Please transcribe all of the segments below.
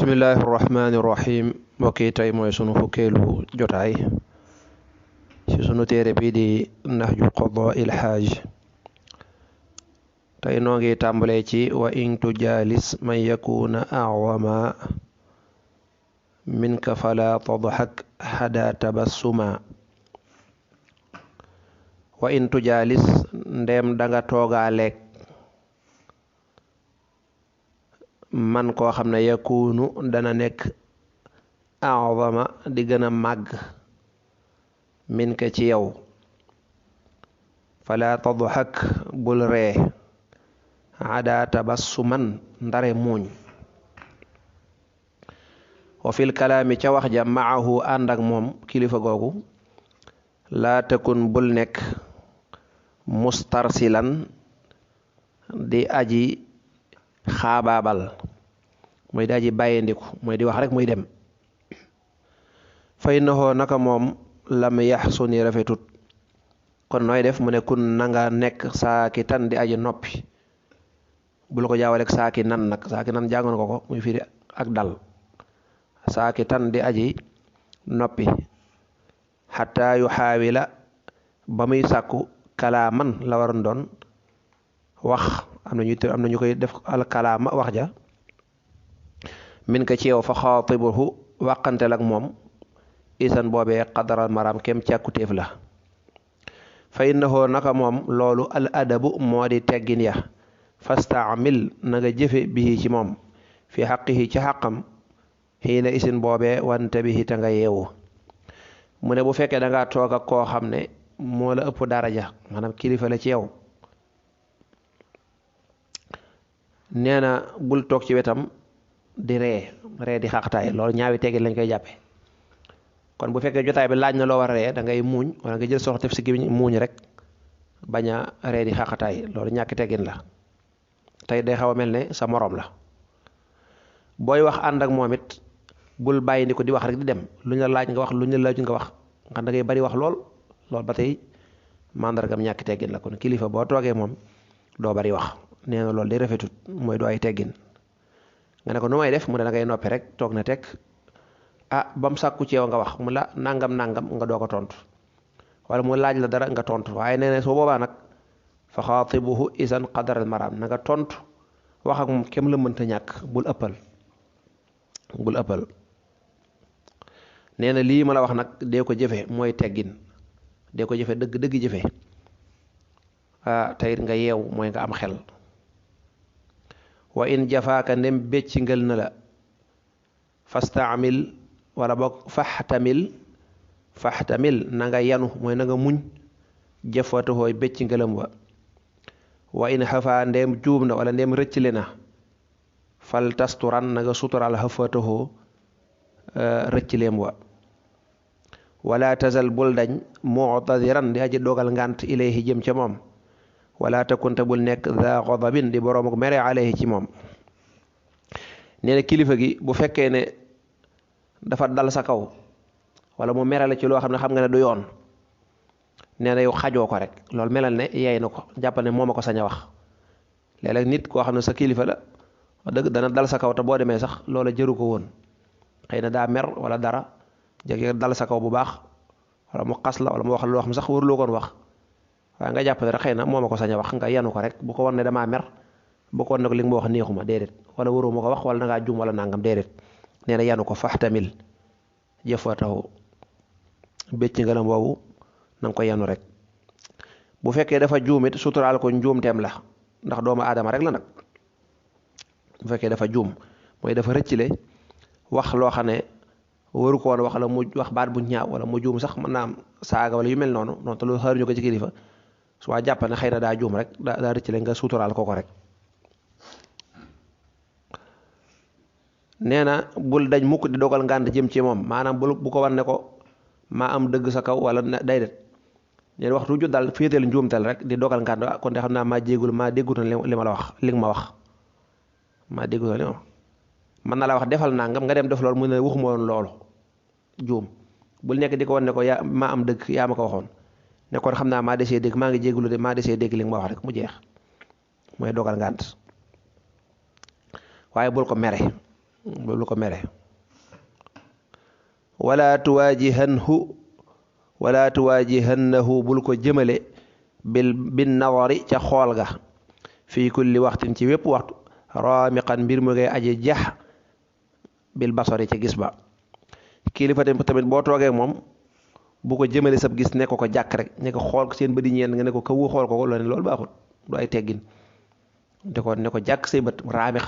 bismillahi irrahmani irrahim mbokk yi tey mooy sunu fukkeelu jotaay ci sunu téere bii di nahju qadaa il xaaj. tey noo ngi tàmbalee ci wa in tujaalis man yakuna a'wama minka fala tadxak hada tabassuma. wa in tujaalis ndem danga toogaaleeg man koo xam ne yakunu dana nekk a'zama di gën a màgg min ka ci yow fala tadhak bul ree ada tabassuman ndare muuñ. wa fil kalaami ca wax ja maahu ànd ak moom kilifa googu laa takun bul nekk mustarsilan di aji xaabaabal muy di aji bàyyindiku muy di wax rek muy dem. fay naxoo naka moom lam yaxsuni rafetut kon nooy def mu ne kun nanga nekk saaki tan di aji noppi bul ko jaawaleeg saaki nan nag saaki nan jàngoon ko muy firi ak dal saaki tan di aji noppi xataa yu xaawila ba muy sàkku kalaaman la waroon doon wax am na ñu koy def al kalaama wax ja min ka ci yow fa xaatibuhu wàqantel ak moom isan boobee qadaral maram kem càkkutéef la. fa innahu naka moom loolu al adabu moo di teggin ya fastaamil na nga jëfe bihi ci moom fi xaqihi ci xaqam xiina isin boobee wante bihi ta nga yeewu. mu ne bu fekkee dangaa toog ak koo xam ne moo la ëpp daraja maanaam kilifa la ci yow nee na bul toog ci wetam di ree di xaqtaay loolu ñaawi teggin lañ koy jàppe. kon bu fekkee jotaay bi laaj na loo war a ree da ngay muuñ wala nga jël soxla tef si gémmiñ muuñ rek bañ a ree di xaqataay loolu ñàkk teggin la tey day xaw a mel ne sa moroom la. booy wax ànd ak moom it bul bàyyi ni ko di wax rek di dem lu ñu la laaj nga wax lu ñu la laaj nga wax nga da ngay bari wax lool ba tey màndargam ñàkk teggin la. kon kilifa boo toogee moom doo bari wax nee na loolu day rafetut mooy doo ay teggin. nga ne ko nu may def mu ne da ngay noppi rek toog na teg ba mu sàkku ci yow nga wax mu la nangam nga doo ko tontu wala mu laaj la dara nga tontu waaye nee na soo boobaa nag fa xaatibuhu isan qadaral maram na nga tontu wax ak moom kem la mënta ñàkk bul ëppal. nee na lii ma la wax nag dee ko jëfe mooy teggin dee ko jëfe dëgg jëfe tey nga yeew mooy nga am xel. wa in jafaaka ndem becci ngël na la fastaamil wala boog faxtamil na nga yanu mooy na nga muñ jëfatahooy becci ngëlam wa in xafaa ndem juum na wala ndem rëccile na fal tasturan na nga sutural xafatahoo rëccileem wala tazal bul dañ mu'tadiran di aji dogal ngànt ilayhi jëm ca moom wala takunta bul nekk daa xadabin di boroom ak mere alayhi ci moom. nee na kilifa gi bu fekkee ne dafa dal sa kaw wala mu mere la ci loo xam nga ne du yoon nee na yow xajoo ko rek loolu melal ne yeey na ko jàppal ne moom a ko sañ a wax. léeg-léeg nit koo xam ne sa kilifa la dëgg dana dal sa kaw te boo demee sax loola jëru ko woon xëy na daa mer wala dara jege dal sa kaw bu baax wala mu xas la wala mu wax la loo xam sax waruloo koon wax waaye nga jàpp ne rek xëy na moom a ko sañ a wax nga yanu ko rek bu ko wan ne damaa mer bu ko wan ne ko li nga ma wax neexuma déedéet wala waroo ma ko wax wala dangaa juum wala nangam déedéet nee na yanu ko faxtamil jëfatahu bécc ngalam boobu na nga ko yanu rek. bu fekkee dafa juumit suturaal ko njuumteem la ndax doomu aadama rek la nag. bu fekkee dafa juum mooy dafa rëccile wax loo xam ne waru ko woon wax la mu wax baat bu ñaaw wala mu juum sax mën naa am saaga wala yu mel noonu te loolu xaaruñu ko ci kilifa su waa jàpp ne xëy na daa juum rek daa rëccile nga suturaal ko rek. nee na bul dañ mukk di dogal ngànt jëm ci moom maanaam bu ko wan ne ko maa am dëgg sa kaw wala day det neen waxtu ju daal féeteel njuumtel rek di dogal ngànt kon de xam naa maa jéggul maa déggutoon li ma la wax li nga ma wax maa déggutoon li ma mën na la wax defal nangam nga dem def loolu mu ne waxuma woon loolu juum bul nekk di ko wan ne ko yaa maa am dëgg yaa ma ko waxoon ne kon xam naa maa desee dégg maa ngi jéggulu de maa desee dégg li nga ma wax rek mu jeex mooy dogal ngànt waaye bul ko mere bul ko mere. wala tuwaajihannahu bul ko jëmale bin nawari ca xool ga fii kulli waxtin ci wépp waxtu raamiqan mbir mu ngay aji jax bil basari ca gis ba. kilifa tamit boo toogee moom bu ko jëmale sab gis ne ko jàkk rek ne ko xool ko seen bëdi ñeen nga ne ko kawu xool ko loolu baaxul, du ay teggin. de ko ne ko jàkk say bët raamix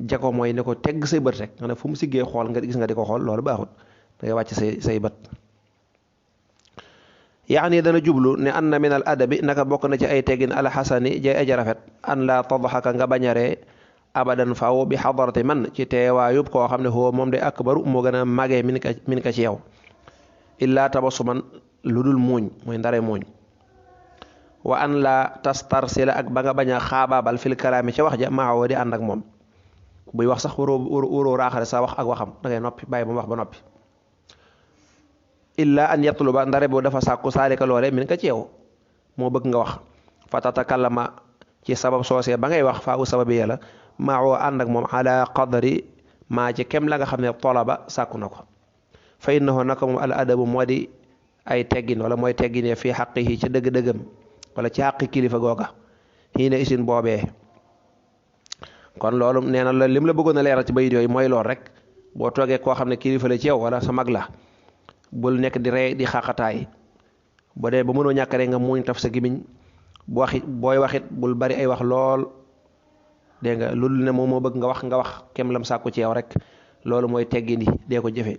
jako mooy ne ko tegg say bët rek nga ne fu mu siggee xool nga gis nga di ko xool, loolu baaxul, da ngay wàcc say bët. yaani dana jublu ne anna min al adabi naka bokk na ci ay teggin alxasani jay aja rafet an la tadxaka nga bañaree abadan faw bi xadarati man ci teewaayub koo xam ne xoo moom de akbaru moo gën a magee min ka ci yow illaa tabasuman lu dul muuñ mooy ndare muuñ. wa an la tastarsila ak ba nga bañ a xaabaabal fil kalaami ca wax ja maawo di ànd ak moom buy wax sax waroo raaxale sa wax ak waxam da ngay noppi bàyyi ba mu wax ba noppi. illa an yatluba ndare boo dafa sàkku saalika loole min ka ci yow moo bëgg nga wax fa tatakallama ci sabab soosee ba ngay wax faa u sababi yàlla maawo ànd ak moom ala qadri maa ci kem la nga xam ne tolaba sàkku na ko. fa innahu naka moom al adabu moo di ay teggin wala mooy teggine fii xaqihi ci dëgg-dëggam wala ci xaqi kilifa googa xiina isin boobee. kon loolu nee na la lim la bëggoon a leeral ci bayit yooyu mooy lool rek boo toogee koo xam ne kilifa la ci yow wala sa mag la bul nekk di rey di xaqataay boo dee ba mënoo ñàkk rek nga muñ taf sa gimiñ booy waxit bul bari ay wax lool dégg nga loolu ne moom moo bëgg nga wax kem lam sàkku ci yow rek loolu mooy teggin yi dee ko jëfe.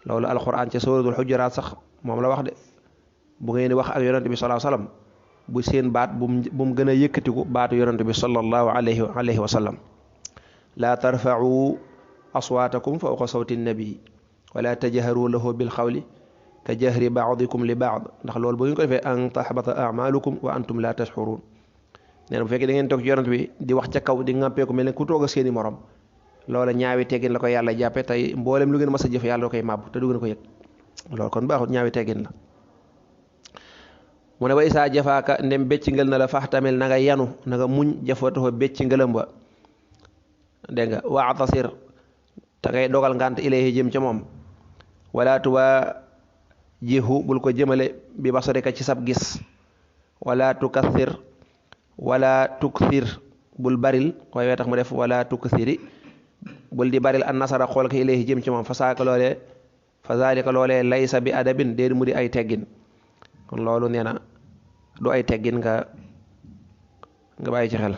loolu alquran ca suratul xujuraat sax moom la wax de bu ngeen di wax ak yonent bi sallallahu alayhi wa sallam bu seen baat bu mu gën a yëkkatiku baatu yonent bi sallallahu alayhi wa sallam. laa tarfa'u aswaatakum fawqa sawti nabi wala tajharu lahu bil xawli ka jahri ba'dikum li ba'd ndax loolu bu ngeen ko defee an tahbata a'malukum wa antum la tash'urun. nee na bu fekkee da ngeen toog ci yonent bi di wax ca kaw di ngàmpeeku mel ne ku toog a seeni morom loola ñaawi teggin la ko yàlla jàppe tey mboolem lu ngeen mas a jëf yàlla da koy màbb te du ngeen ko yëg loolu kon baaxut, ñaawi teggin la. mu ne wa isaa jafaaka ndem becc ngël na la faxtamil na nga yanu na nga muñ jafataxoo becc ngëlam ba dégg nga waatasir te ngay dogal ngànt ilayhi jëm ca moom wala tuwa jihu bul ko jëmale bi basarika ci sab gis wala tukathir bul baril waaye wee tax mu def wala tukthiri bul di baril an nasara xool ko ilayhi jëm ci moom fa zalika loolee laysa bi adabin déet mu di ay teggin. kon loolu nee na du ay teggin nga bàyyi ci xel.